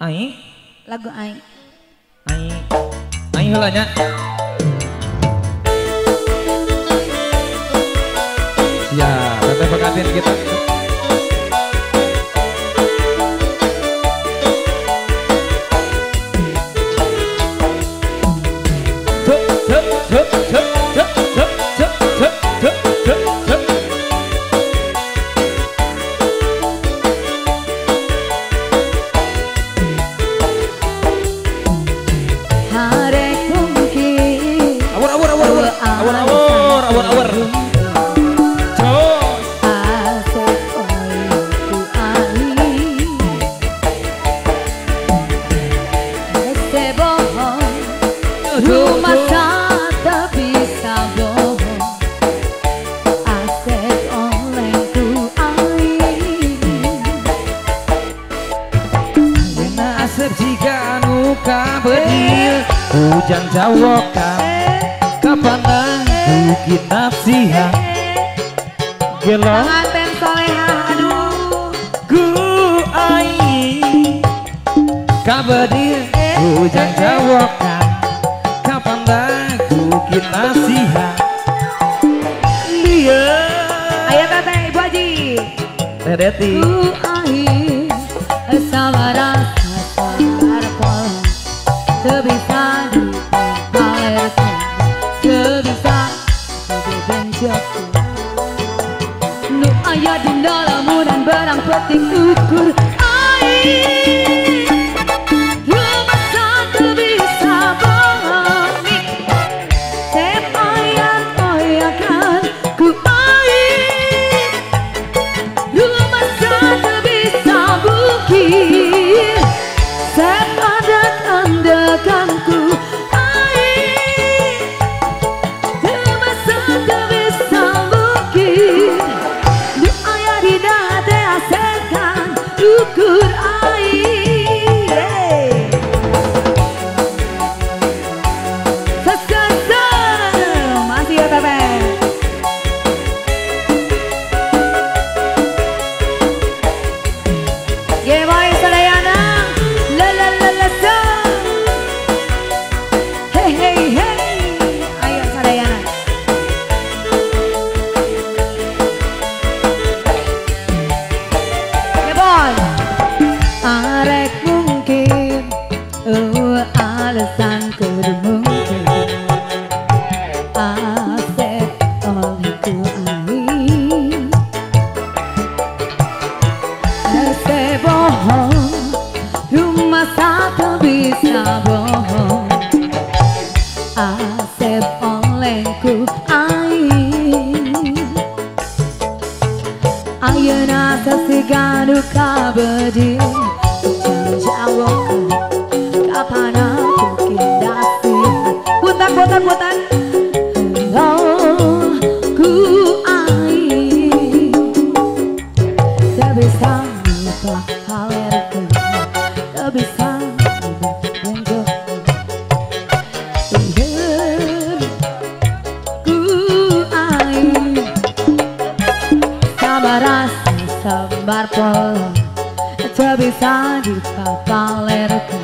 Ai? Lagu Ai. Ai. Ai heula nya. Ya, teteh pengantin kita. Hujan jawokan kapan bukit nasihat gelo pengantin soleha aduh ku ai kabedil hujan jawokan kapan bukit nasihat dia ayo teteh ibu haji Teh Deti ku ai sabar sabar pola sebisa nu aya di lamunan barang penting ukur air rumah satu bisa bohong sepoyak-poyakan ku air rumah satu bisa bukir sepadat-andakanku air rumah satu bisa bukir ukur air sesesel masih ya Teteh Gemoy Sadayana la la la la sa hey hey hey ayo Sadayana Gemoy arek mungkin alasan mungkin asep olehku air ese bohong rumah satu bisa bohong asep olehku air ayeuna sasiganu kabedil jauh kapan aku kindasi putar putar putar oh ku ai sebisa lupa halerku sebisa benjok ku ai sabar rasa sabar pola bisa dipapalerkan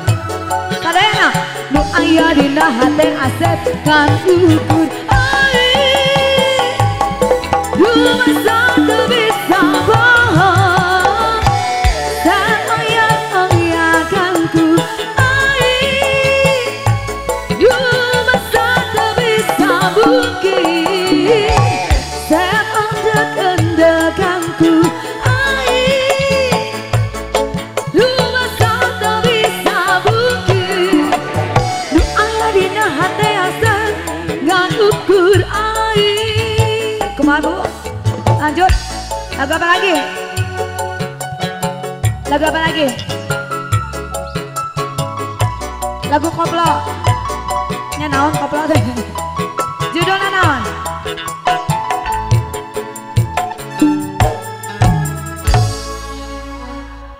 kadena nu aya dina hate asep kan ukur air rumah satu bisa bohong saoyak-oyakanku air rumah satu bisa bukir seondek-endekanku ukur air. Kumaha Bu? Lanjut. Lagu apa lagi? Lagu apa lagi? Lagu koplo. Nya naon koplo teh? Judulna naon?